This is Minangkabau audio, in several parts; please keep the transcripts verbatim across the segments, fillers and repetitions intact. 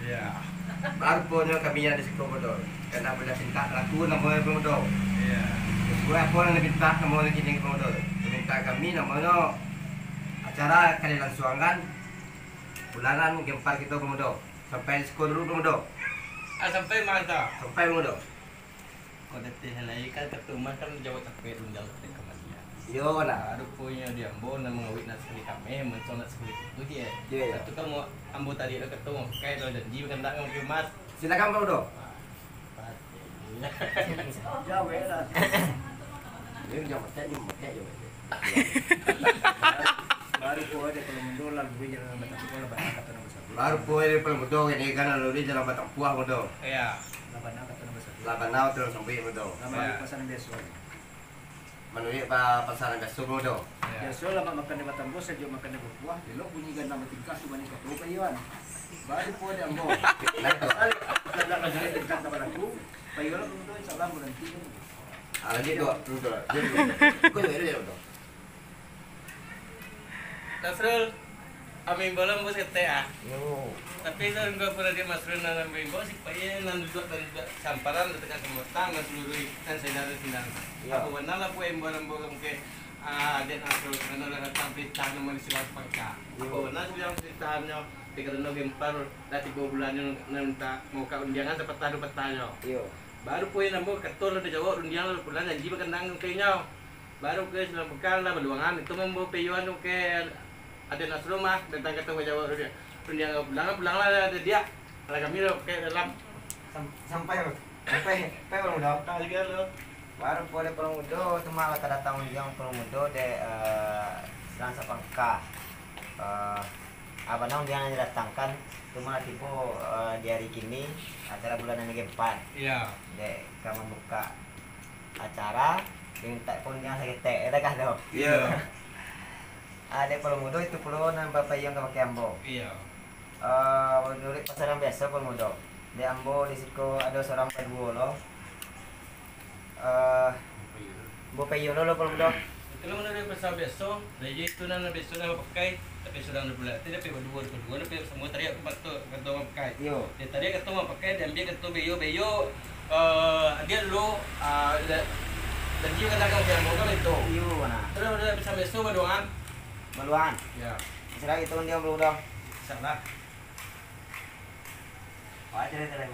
Iyo. Baru punyo kami nan di siko, Pamudo. Karano buliah pintak laku namonyo, Pamudo. Iyo. Sasuai apo nan dipintak namonyo kini, Pamudo. Pamintaan kami namonyo acara ka dilansuangkan bulanan Gempar kito, Pamudo. Sampai di siko dulu, Pamudo. Ah, sampai mah tu. Sampai, Pamudo. Kok dateh lai kan, kato mah kan jawab capek rundiang sampai ka maliang. Iyo, nah. Ah, ruponyo di ambo nan mangawik nak sakali kameh, mancong nak sakali putuih, yo. Iyo, iyo. Satu kan mau ambo tadi lah kato, makai lah janji, makan nak makai emas. Silakan, Pamudo. Ah, pateh. Jawek lah. Iyo, jangan makai, jangan makai, jangan makai. Baru ko ado Pamudo, lalu di jalan batampuah, lah bana kato nan basabuik. Baru ko ado Pamudo, ini kan lalu di jalan batampuah, Pamudo. Iyo. Lah bana kato nan basabuik. Lah bana kato nan basabuik, Pamudo. Lah manuruik pasanan biaso. Manuruik pa-, pasanan biaso, Pamudo. Iyo. Biaso lah makan di batampuah, sajo makan di babuah, elok bunyi ganang batingkah, tu bani kato paiyoan. Baru ko ado ambo. Nah, itu. Asal, asal tingkah ka balaku, paiyoan, Pamudo, insyaallah, baranti. Ah, lanjuik tu, Pamudo. Lanjuik tu. Ko juo, juo, juo, Pamudo. Nasrul, ambo imbau lah ambo saketek, ah. Yo. Tapi tu, ambo pernah di Nasrul nan ambo imbau, si Pai nan duduak, nan duduak samparan, di tangah sambatang, nan saluruah ikan, saudara sinan. Yo. Apo bana lah buek imbau ambo ka mungkin, ah, Dek Nasrul, karano lah datang pitah nan mari silang sapangka. Yo. Apo bana silang pitah nyo, di karano Gempar, lah tibo bulan nyo, nan mintak mambukak rundiangan sapatah duo patahnyo. Yo. Baru poin ambo kato lah dijawab, rundiang lah pulang, janji bakandang ka inyo. Baru ka silang sapangka lah baluangan, itu mah ambo paiyoan tu ka Aden Nasrul mah, tantang kato bajawab tu dia. Rundiang pulang, pulang lah, dia, dia. Alah kami lah ka dalam. Sam-, sampai, sampai, sampai Pamudo. Ah, juga lo. Baru ko dek Pamudo, tu mah lah ka datang rundiang Pamudo dek, eh, silang sapangka. Eh, apo nan rundiang nan didatangkan, tu mah lah tibo, eh, di ari kini, acara bulanan Gempar. Iyo. Dek ka mambukak acara, dimintak pun jangan saketek, kata kah tu? Iyo. Ah, dek Pamudo itu pulo nan bapaiyoan ka bakeh ambo. Iyo. Ah, manuruik pasanan biaso, Pamudo. Dek ambo di siko ado surang baduo lo. Ah, ambo paiyo lo, Pamudo. Kalau manuruik pasanan biaso, rajo itu nan biaso nan bapakai, tapi surang di bulan, tapi baduo, baduo, tapi samo tariak ka mato, ka bapakai. Iyo. Dia tariak kato bapakai, diambiak kato beyo, beyo, eh, dia dulu, ah, da-, janji ka dagang siang, bukan itu. Iyo, nah. Terus udah bisa beso baduangan. Baduangan? Ya. Serah itu dia belum dah. Salah. Wah, cerita lain.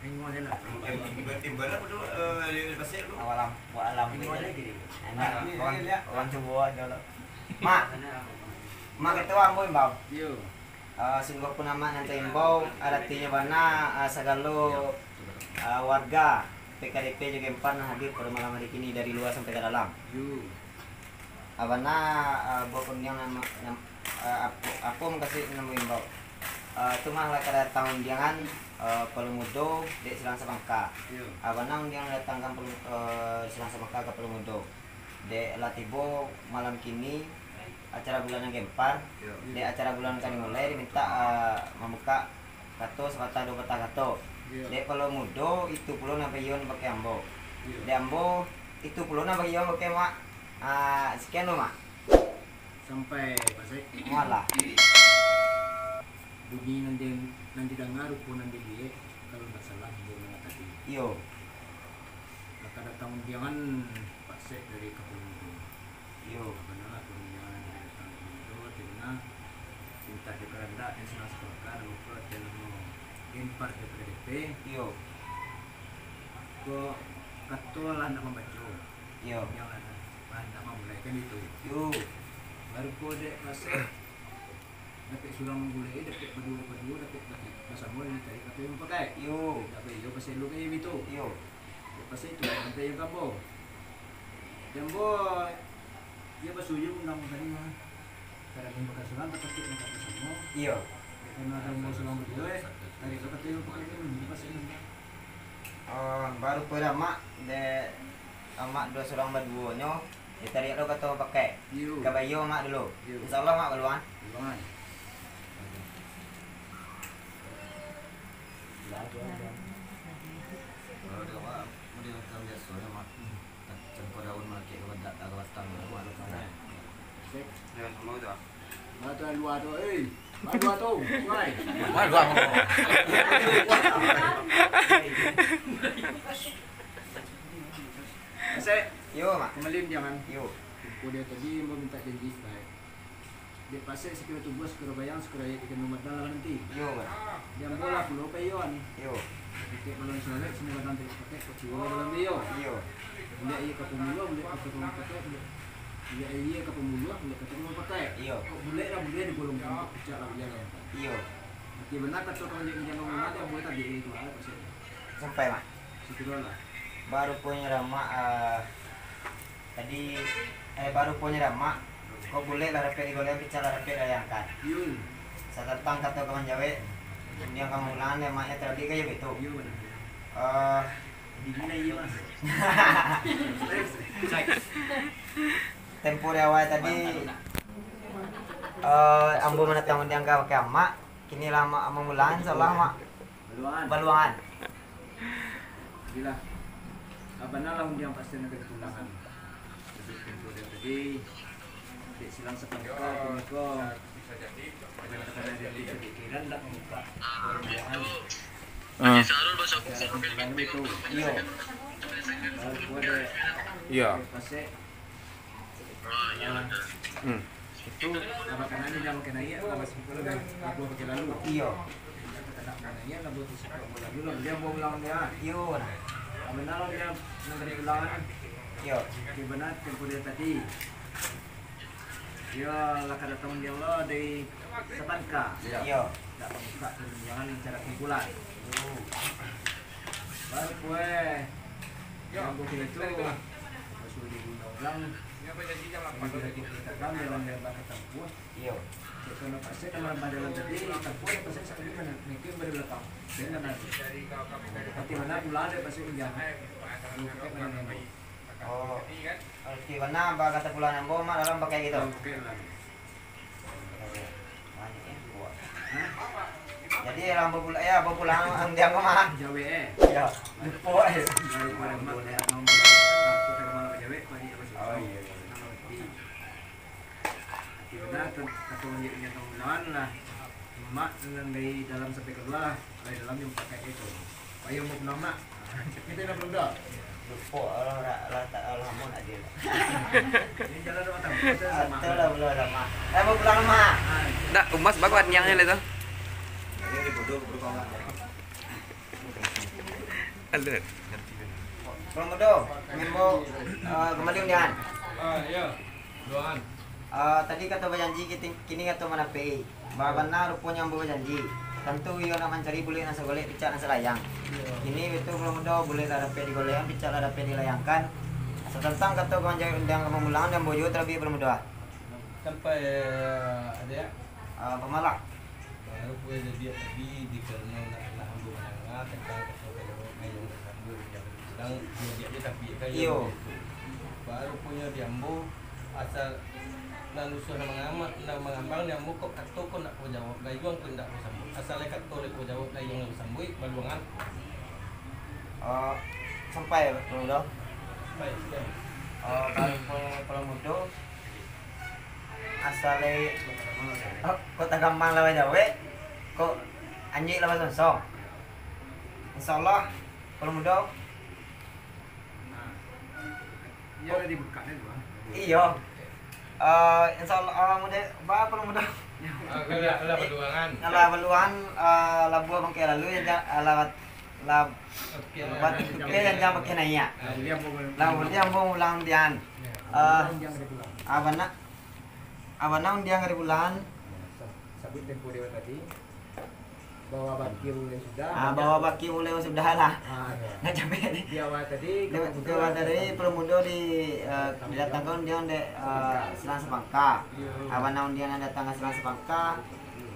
Tengok je lah. Im-, im-, imbau apa tu, eh, di pasir tu? Awalam, buat alam. Tengok je gini. Enak. Orang, orang cubo aja lah. Mak. Mak ketua ambo imbau. Yo. Ah, sungguahpun amak nan taimbau, aratinyo bana, ah, sagalo, ah, warga P K D P jo Gempar nan hadir pado malam hari kini dari lua sampai ka dalam. Yo. Ah, bana, ah, buah kundiang nan, nan, ah, apo, apo mukasuik nan maimbau. Ah, tu mah lah ka datang undiangan, ah, Pamudo dek silang sapangka. Yo. Ah, bana undiang datangkan Pamu-, ah, silang sapangka ka Pamudo. Dek lah tibo malam kini, acara bulanan Gempar, Yo. Dek acara bulanan ka dimulai, dimintak, ah, mambukak kato sapatah duo patah kato. Yo. Dek Pamudo, itu pulo nan paiyoan bakeh ambo. Yo. Dek ambo, itu pulo nan paiyoan bakeh mak. Ah, sakian lo, Mak. Sampai, Pak Sek. Mualah. Bunyi nan di, nan didanga, rupo nan diliek, kalau ndak salah, ambo ndak tadi. Iyo. Lah ka datang undiangan, Pak Sek, dari Kapal Mudo. Iyo. Bana lah, undiangan dari datang dari Mudo, artinyo, pintak jo karandak, nan silang sapangka, lupo artinyo namo, Gempar jo P K D P. Iyo. Ko kato lah ndak mambaco. Iyo. Undiangan lah, lah ndak mamulai, kan itu. Iyo. Baru ko dek Pak Sek. Dapek surang manggulai, dapek baduo, baduo, dapek ba-, basamo, nan tadi kato yang pakai. Iyo. Dapek iyo, pasal lu kayak gitu. Iyo. Ya, pasal itu, sampai yang kambo. Yang bo, dia basuyo undang tadi mah. Kadang yang bakal surang, tapi yang bakal basamo. Iyo. Ya, karena ada mau surang berdua, eh, tadi kato yang pakai kan, ini pasal yang Oh, baru ko dah, Mak, dek Amak duo surang baduonyo, ditariak lo kato pakai. Iyo. Ka baiyo Mak dulu. Iyo. Insya Allah Mak baluangan. Baluangan. Kalau dek Amak, model macam biaso nyo, Mak. Cangko daun malakek ka badak, ka batang, ka batang. Sip. Yo, samo tu, ah. Batu lua tu, eh. Batu lua tu, suai. Batu lua. Asek. Yo, Mak. Kembali jangan. Yo. Kuliah tadi ambo minta janji suai. Dek pasek sakiro tubuah, sakiro bayang, sakiro ayat ikan Ramadan lah nanti. Iyo, Bang. Di ambo lah pulo payo ni. Iyo. Ketek balon salek, semua kadang tidak pakai, kok ciwa balon iyo. Iyo. Bulek aia ka pamuluah, bulek ka tukang pakai, bulek, bulek aia ka pamuluah, bulek ka tukang pakai. Iyo. Kok bulek lah bulek digolongkan, kok picak lah bulek lah. Iyo. Berarti benar kato kawan yang injak ngomong ada, buat tadi itu lah, pasek. Sampai, Mak. Sakiro lah. Baru punyo ramak, ah, Tadi, eh, baru punyo ramak, kok bulek lah rapek digolehan, picak lah rapek dilayangkan. Iyo. Satantang kato kawan jawek, undiang ka maulangan, lemaknyo tarlebih ka iyo gitu. Iyo, bana. Eh, Dingin lah, iyo, Mas. Tempo di awal tadi, eh, ambo mandatang undiang ka bakeh amak, kini lah amak mamulangan, insyaallah, Mak. Baluangan. Baluangan. Jadilah. Ah, bana lah undiang pasti nak dipulangkan. Jadi, tempo dia tadi, dek silang sapangka, punyo ko. Kadang-kadang dia di pikiran nak mambuka baluangan. Ah. Kadang-kadang itu. Iyo. Baru ada. Iyo. Pasek. Hmm. Itu lah, makanannyo jan makan aia, lah, masih kurang, lah, buah pakai lalu. Iyo. Nak makan aia, lah, buah tu suka buah lalu, lah, balian buah ulang dia. Iyo, nah. Lah, bana lah, balian nan tadi ulang, kan. Iyo. Oke, bana, tempo dia tadi. Iyo, lah, kadatang dia lo dari Sapangka. Iyo. Nak buka perundiangan acara kumpulan. Baru kue. Yo, ambo kira tu, masuak di undang-undang, jadi kita kan dalam lebar katampuah. Iyo. Cek kono pasek, kan dalam jalan tadi, tampuah ada pasek sakali, kan mungkin dari belakang. Dan kan ada. Tapi mana pula ada pasek injang. Kalau pakai mana yang baik. Oh, oke, bana, ba kata pulang ambo, Mak, dalam pakai gitu. Dalam pakai lah. Jadi, lah, bapulang, ya, bapulang, diam, Mak. Jawek, eh? Iya, lupa, eh. Baru pada Mak, ya, ngomong. Aku tak malam jawek, Pak, ni apa sih? Oh, iya, iya. Tapi benar, kan, kata orang dia punya kawan lah. Mak, dengan dari dalam sampai keluar lah. Dari dalam yang pakai itu. Payung mau pulang, Mak. Kita nak pulang dah. Lupa, Allah, Allah, Allah Ta'ala, Allah, Muhammad, adil. Ini jalan dah matang. Kita sama. Betul lah, belum ada, Mak. Eh, mau pulang, Mak. Ah. Dak, umas bagus niangnya lah tu. Ini dibodoh, bodoh banget. Aduh. Kalau mudo, membo, eh, kembali undian. Ah, iya. Doaan. Ah, tadi kato bajanji, kini, kini kato manapek-i. Ba-, bana ruponyo ambo bajanji. Tantu iyo nak mancari bulek nan sagolek, picak nan salayang. Iyo. Kini itu kalau mudo, bulek lah dapek digolekan, picak lah dapek dilayangkan. Satantang kato ka manjawek undiang ka pamulangan, ambo juo talabiah kalau mudo, ah. Sampai, eh, ado, ya? Ah, pamalah. Baru kue jadi tadi, dikarano nak, nak ambo mandanga tantang kato gayuang, gayuang nan ambo yang bilang, iyo, dia, dia tapi gayuang. Iyo. Baru punyo di ambo, asal nan lusuah nan mangama-, nan mangambang di ambo, kok kato ko nak ko jawab, gayuang ko indak ko sambuik. Asal lai kato lai ko jawab, gayuang lai ko sambuik, baluangan. Oh, sampai, Bang Udo? Sampai, sampai. Oh, kalau, kalau mudo, Asal lai, oh, kok tagambang lah bajawek, kok anjuik lah basonsong. Insyaallah, kalau mudo. Nah, iyo, lah dibuka ni, Bang. Iyo. Eh, insyaallah, ah, mudo, ba, kalau mudo. Ah, kalau, kalau baluangan. Kalau baluangan, ah, labuah bangkai lalu, ya, ja-, ah, lawat, lab-, oke, bat-, oke, yang jangan pakai naiak. Ah, jadi ambo, lah, jadi ambo ulang dian. Ya. Ah, undian ka dipulang. Abana, abana undian ka dipulang. Sa-, sabuik tempo dewa tadi, bawa bakil uleh sudah, ah, bawa bakil uleh sudah lah. Ah, iya. Nak capek ni. Di awal tadi, di, di awal tadi, kalau mudo di, eh, didatangkan undian dek, eh, Silang Sapangka. Iya. Abana undian nan datang ka Silang Sapangka,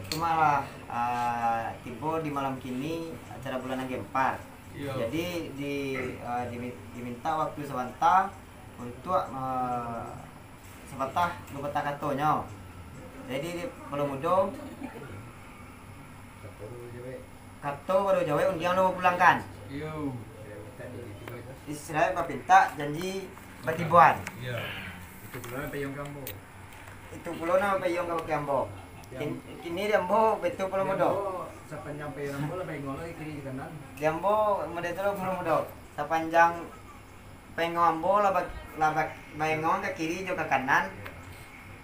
itu malah, eh, tibo di malam kini acara bulanan Gempar. Iya. Jadi, di, eh, dimi-, diminta waktu sabanta, untuak, eh, sapatah duo patah katonyo. Jadi, di, kalau mudo, kato baru jawek, undian lo pulangkan. Iyo. Istilah bapintak, janji batiboan. Iyo. Itu pulo nan payuang ka ambo. Itu pulo nan payuang ka bakeh ambo. Kin-, kini di ambo baitu pulo mudo. Di ambo sapanjang payo ambo lah baingok lah kiri kanan. Di ambo model tu lah pulo mudo. Sapanjang payo ambo lah ba-, lah ba-, baingok ka kiri jo ka kanan. Iyo.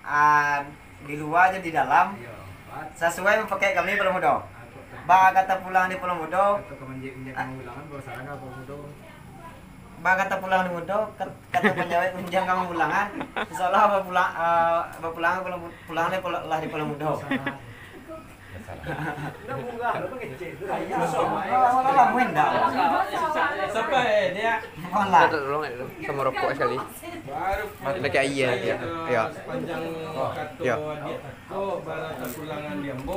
Ah, di lua jo di dalam. Iyo, pat. Sasuai mapakai kami pulo mudo. Ah, kok tadi. Ba kata pulang di pulo mudo. Kato ka manjek-, manjek ka mangulangan, baru salah ka pulo mudo. Ba kata pulang di mudo, kat-, kato panjawek undiang ka mangulangan. Insya Allah bapulang, ah, bapulang pulang, pulang deh pulang, lah di pulo mudo. Indak murah lo mangecek tu. Ayo, sama, eh. Lama indak. Sampai dia. Malah. Tolong, eh, sama rokok sekali. Baru. Pakai aia, ya. Ya. Sepanjang kato dia tako, bara tapulangan di ambo,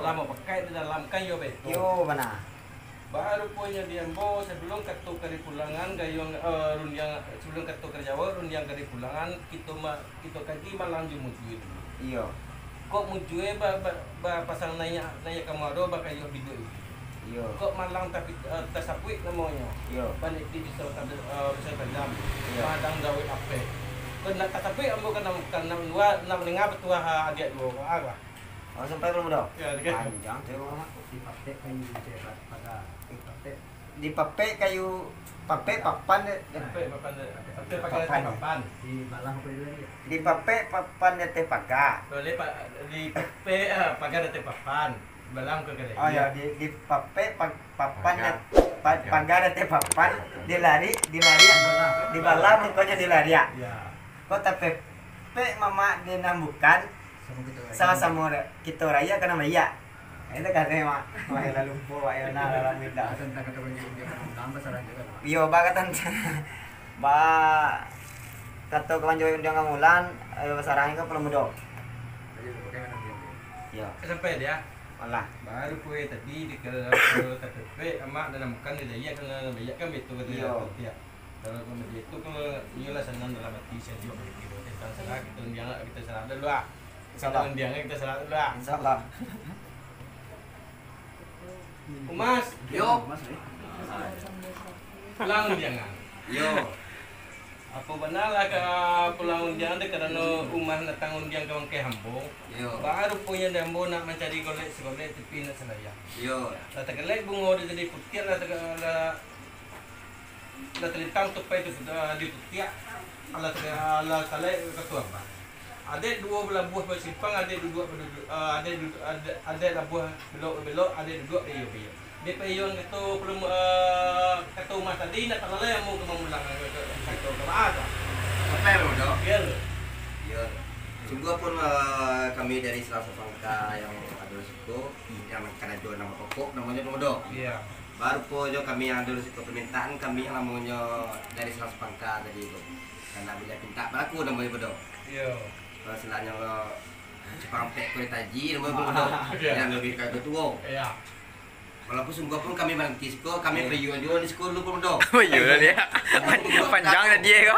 lamo pakai di dalam kan yo betul. Yo, bana. Baruponyo di ambo, sabalun kato ka dipulangan, gayuang, eh, rundiang, sabalun kato ka dijawab, rundiang ka dipulangan, kito ma-, kito kaji malang jo mujue dulu. Iyo. Kok mujue ba-, ba-, bapasang naiak, naiak ka muaro, bakayuah biduik. Iyo. Kok malang tapi, eh, tasabuik namonyo. Iyo. Panek di bisa kada, eh, bisa tajam. Iyo. Madang gawik ape. Kok ndak tasabuik ambo kana, kana mandua, nak mandanga patuah, ah, adiak duo. Ah, bah. Oh, sampai pulo mudo? Ya, tiga. Panjang tu, Mak. Dipapek kayu di cerak paga. Dipapek. Dipapek kayu, papek papan deh. Papek papan deh. Papek papan. Papan. Di balang apa itu tadi? Dipapek papan di ateh paga. Boleh, Pak. Dipapek, ah, paga di ateh papan. Balang ke kedai. Oh, ya, di, dipapek pa-, papan di, pa-, paga di ateh papan. Dilari, dilari. Dibalang, pokoknya dilari, ya. Ya. Kok tapepek mamak di nan bukan, Samo kito rayo. Samo-samo ra-, kito rayo ka nan baiak. Itu kan, Mak. Wah, lah lupo, wah, yo, nah, dalam indak. Tantang kato ka manjawek undiang ka mangulangan, basarah juo, Mak. Iyo, ba kato, ba kato ka manjawek undiang ka mangulangan, eh, basarah ka pulo mudo. Ayo, pakai mana dia? Iyo. Sampai dia? Alah. Baru kue tadi di kalau tapepek, amak, dalam kan di dayah, kan dalam dayah kan betul kata dia. Iyo. Kalau kami itu, kalau iyolah sanang dalam hati, saya juga berpikir, "Kita salah, kita undiang lah, kita salah dulu lah. Kita undiang lah, kita salah dulu lah." Insyaallah. Umas. Yo. Pulang undiang, ah. Yo. Apo bana lah ka pulang undiang tu, karano Umas datang undiang ka bangkai ambo? Yo. Baru punyo di ambo nak mancari golek sagolek, tapi nak salayah. Yo. Lah tagalek bungo tu jadi putiak, lah taga-, lah Lah talintang tupai tu, ah, di putiak, alah, alah talek ka tuan. Adaik duo balabuah basimpang, adaik duduak baduduak, ah, adaik dudu-, adaik, adaik labuah belok babelok, adaik duduak baiyo-baiyo. Dek paiyuang kato palem-, ah, kato Umas tadi, indak talalai ambo ka mamulang, ka, ka, kato ka maa tu. Sampai lo, Dok? Yo. Yo. Sungguahpun, ah, kami dari Silang Sapangka yang ado di siko, yang karajo nan bapokok namonyo Pemudo. Iyo. Barupo jo kami yang ado di siko, permintaan kami yang namonyo dari Silang Sapangka tadi tu, kan ndak buliah pintak balaku namonyo Pemudo. Iyo. Kalau istilahnyo, Cipang Ampek Kulit Aji namonyo Pemudo. Iyo. Yang labiah ka tuo. Iyo. Walaupun sungguahpun kami mananti siko, kami paiyuang juo di siko dulu, Pemudo. Paiyuang lah dia. Panjang lah dia ko.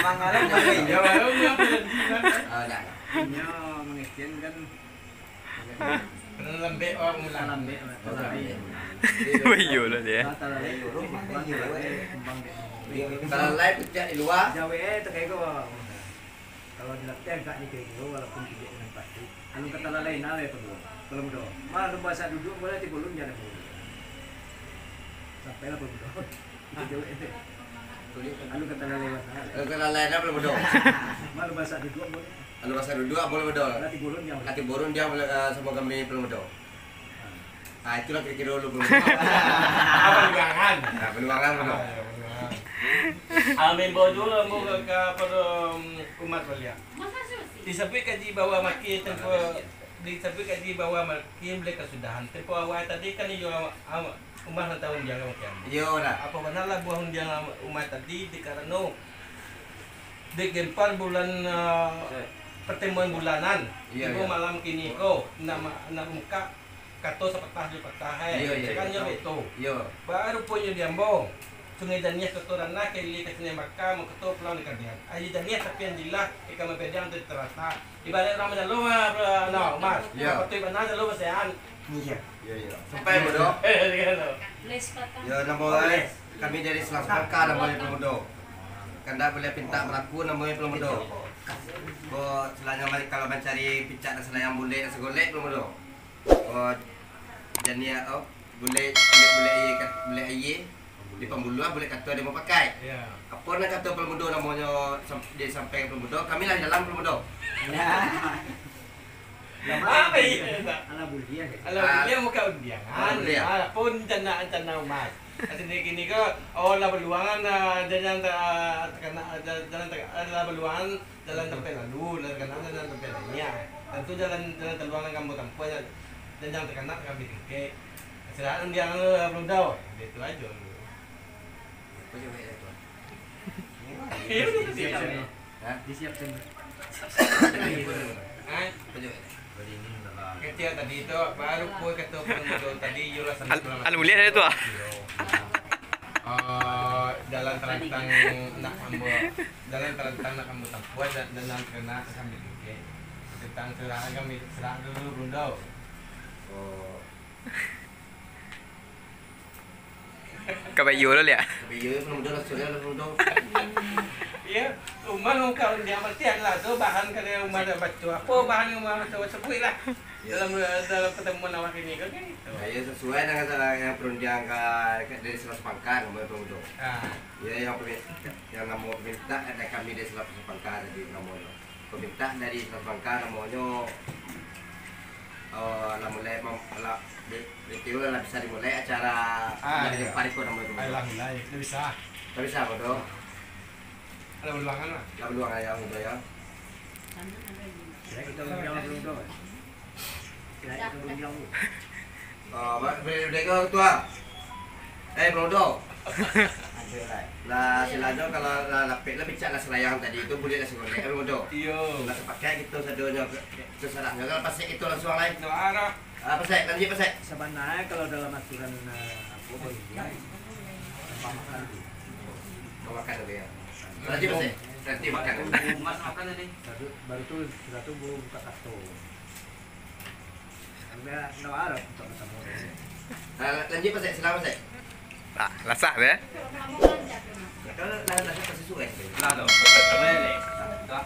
Mangalam paiyuang. Ah, dah. Inyo mangecek kan. Lambek orang mulang. Lambek lah. Iyo lah dia. Talalai putiak di lua. Jawek, eh, takai ko. Kalau di lapeh agak dikiro, walaupun tidak dengan pasti. Alun ka talalai nah, weh, Pemudo. Kalau Pemudo. Mah, alun basak duduak, boleh ti bolon, jangan boleh. Sampailah Pemudo. Itu jawek, eh. Alun ka talalai nah. Alun ka talalai nah, Pemudo. Mah, alun basak duduak, boleh. Alun basak duduak, boleh, Pemudo. Lah ti bolon, jangan boleh. Lah ti bolon, jangan boleh, eh, samo kami, Pemudo. Ah, itulah kiro-kiro dulu, Bro. Ah, paluangan. Ah, paluangan, Bro. Ah, iyo, paluangan. Ah, maimbau juo lah, Bro, ka, ka pado, um, Umas baliak. Disabuik kaji bahwa makin tempo, disabuik kaji bahwa makin buliah kasudahan. Tempo awal tadi kan iyo, ah, Umas nan tahu undiang makin. Iyo, dah. Apo bana lah buah undiang Umas tadi, dikarano digempar bulan, ah, pertemuan bulanan. Iyo, tibo iyo. Malam kini ko, nak ma-, nak mukak kato sapatah duo patah, eh. Iyo, iyo, kan iyo, nyo tahu. Betul. Iyo. Baruponyo di ambo, Sungai Janiah, Kato Ranah, ka ilia ka Siniang Baka, mangkato pulang di Kadian. Aia Janiah tapi nan jilah, di Kamah Pediang tu tarata. Ibaraik urang manjalo, ah, no, Mas. Iyo. Patuik bana jalo, Mas, ya. Iyo. Iyo, iyo. Sampai, Bro. Eh, iya, no. Yo, namo, eh, kami dari Silang Sapangka, namonyo Pemudo. Kandak buliah pintak balaku, namonyo Pemudo. Ko, silanyo mari kalau mancari picak nan silanyo bulek nan sagolek, Pulo Mudo. Ko, janiah, oh, bulek, bulek, bulek aia, bulek aia. Di pambuluah bulek kato di mupakaik. Yo. Apo nan kato Pulo Mudo namonyo sam-, disampaikan Pulo Mudo, kami lah di dalam Pulo Mudo. Yo. Apo iyo? Alah buliah, yo. Alah buliah, muka undiang. Alah buliah. Ah, pun cana, cana umat. Ati ni kini ko, oh, lah baluangan, ah, jalan ta-, takana, ah, ja-, jalan ta-, ah, lah baluangan, jalan tampek lalu, lah takana, jalan tampek naiak. Tantu jalan, jalan taluang nan ambo tampuah, ja-, jalan takana kami tingkek. Istirahat undiang lo, lah balundau. Itu ajo lo. Apa jawab dia tu? Iyo, iyo, iyo. Hah? Disiapkan. Hah? Apa jawab dia? Kecil tadi tu, baru pun kata pun tu tadi, iyo lah. Al-, Al-Mulia tadi tu, ah. Eh, jalan terantang nak ambo, jalan terantang nak ambo tampuah dan, dan nak kena sambil tingkek. Tentang serah kami, serah dulu, Bunda. Oh. Ka baiyo lo, Liak. Ka baiyo, Pulo Mudo, langsung lah, Pulo Mudo. Iyo, Umar ungkap dia matian lah tu, bahan kali Umar dah baco. Apo bahan Umar baco, sabuik lah. Iyo. Dalam, dalam pertemuan awak ini, kan, gitu. Nah, iyo, sasuai dengan yang perundiang ka, ka dari Selas Pangkar, namo Pulo Mudo. Ah. Iyo, yang pemi-, yang namo peminta dari kami dari Selas Pangkar tadi, namo tu. Peminta dari Selas Pangkar namonyo, eh, lah mulai mem-, lah, di, di Tio lah bisa dimulai acara. Ah, dari iyo. Pariko namonyo tu. Alah mulai, lah bisa. Lah bisa, Mudo? Lah baluangan lah. Lah baluangan, yo, Mudo, yo. Kira kita baluangan dulu, Mudo. Kira kita baluangan dulu. Oh, ba-, beri, beri ko, Ketua. Eh, Bro Mudo. Lah, silanyo kalau lah lapek lah picak lah selayang tadi tu, bulek lah sagolek, eh, Bro Mudo. Iyo. Lah sapakai kito sadonyo, sasarahnyo, kalau pasek kito langsuang lai. Ndak arah. Ah, pasek, lanjuik pasek. Sabananyo kalau dalam aturan, eh, apo, bagian, makan dulu. Mau makan dulu, yo. Lanjuik pasek. Nanti makan. Mas makan tadi. Baru, baru tu, sudah tu baru buka kartu. Nah, lanjuik, Pak Sek. Silakan, Pak Sek. Ah, lasah tu, yo? Lah, tu. Boleh, boleh. Tuh.